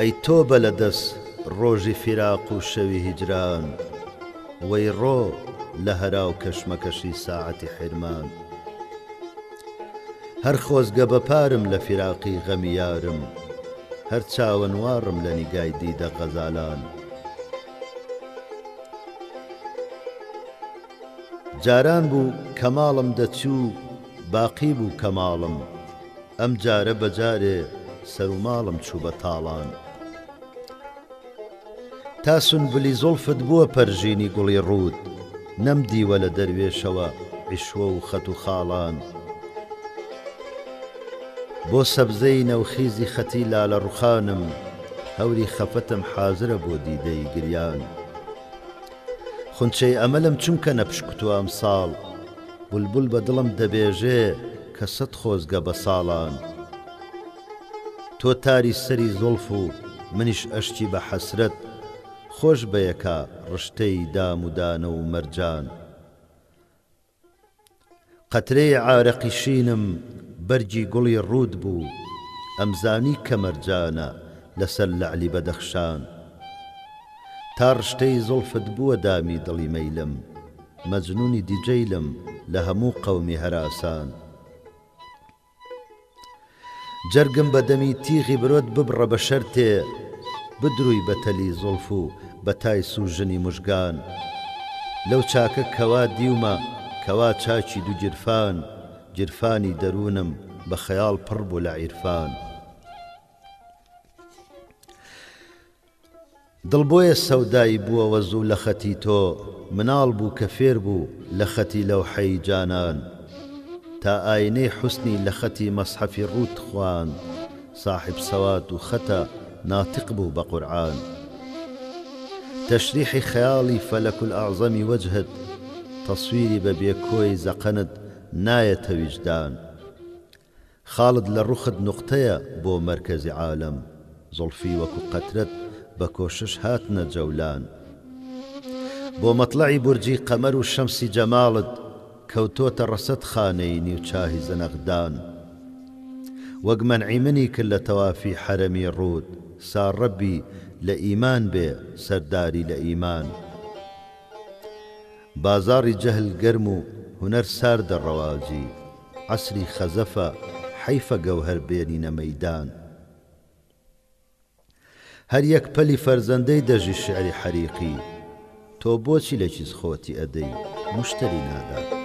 ئەی تۆبە لە دەس ڕۆژی فیراق و شەوی هیجران وەی ڕۆ لە هەرا و کەشمەکەشی ساعەتی حیرمان هەر خۆزگە بە پارم لە فیراقی غەمی یارم هەر چاوەنواڕم لە نیگای دیدە غەزالان. جاران بوو کە ماڵم دەچوو باقی بوو کەماڵم ئەم جارە بە جارێ سەر و ماڵم چوو بە تاڵان. تا سونبلی زوڵفت بووە پەرژینی گوڵی ڕووت نەمدیوە لە دەروێشەوە عیشوە و خەت و خاڵان. بۆ سەبزەی نەوخیزی خەتی لالە ڕوخانم هەوری خەفەتم حازرە بۆ دیدەی گریان. خونچەی ئەمەلم چونکە نەپشکوتووە ئەمساڵ بولبول بە دڵم دەبێژێ کە سەت خۆزگە بە ساڵان. تۆ تاری سەری زوڵف و منیش ئەشکی بە حەسرەت خۆش بەیەکا ڕشتەی دام و دانە و مەرجان. قەترەی عارەقی شینم بەرگی گوڵی ڕووت بوو ئەمزانی کە مەرجانە لەسەر لەعلی بەدەخشان. تا ڕشتەی زوڵفت بووە دامی دڵی مەیلم مەجنوونی دیجەیلم لە هەموو قەومی هەراسان. جەرگم بە دەمی تیغی برۆت ببڕە بە شەرتێ بدروی بە تەلی زوڵف و بە تای سوژنی موژگان لەو چاکە کەوا دیومە کەوا چاکی دو گیرفان گیرفانی دەروونم بە خەیاڵ پڕ بوو لە عیرفان. دڵ بۆیە سەودای بووەوە زوو لە خەتی تۆ مناڵ بوو کە فێر بوو لە خەتی لەوحەی جانان تا ئاینەی حوسنی لە خەتی مەسحەفی ڕووت خواند ساحیب سەواد و خەتە ناتیق بوو بە قورعان تەشریحی خەیاڵی فەلەک الاعظەمی وەجهت تەسویری بە بێ کۆی زەقەنت نایەتە ویجدان خاڵت لە ڕوخت نوقتەیە بۆ مەرکەزی عالەم زوڵفی وەکو قەترەت بە کۆشش هاتنە جەولان بۆ مەتڵەعی بورجی قەمەر و شەمسی جەماڵت کەوتۆتە ڕەسەد خانەی نیو چاهی زەنەخدان وەک مەنعی منی کرد لە تەوافی حەرەمی ڕووت سا ڕەبی لە ئیمان بێ سەرداری لە ئیمان. بازاڕی جەهل گەرم و هونەر ساردە ڕەواجی عەسری خەزەفە حەیفە گەوهەر بێنینە مەیدان هەر یەک پەلی فەرزەندەی دەژی شیعری حەریقی تۆ بۆچی لە کیس خۆتی ئەدەی موشتەری نادان.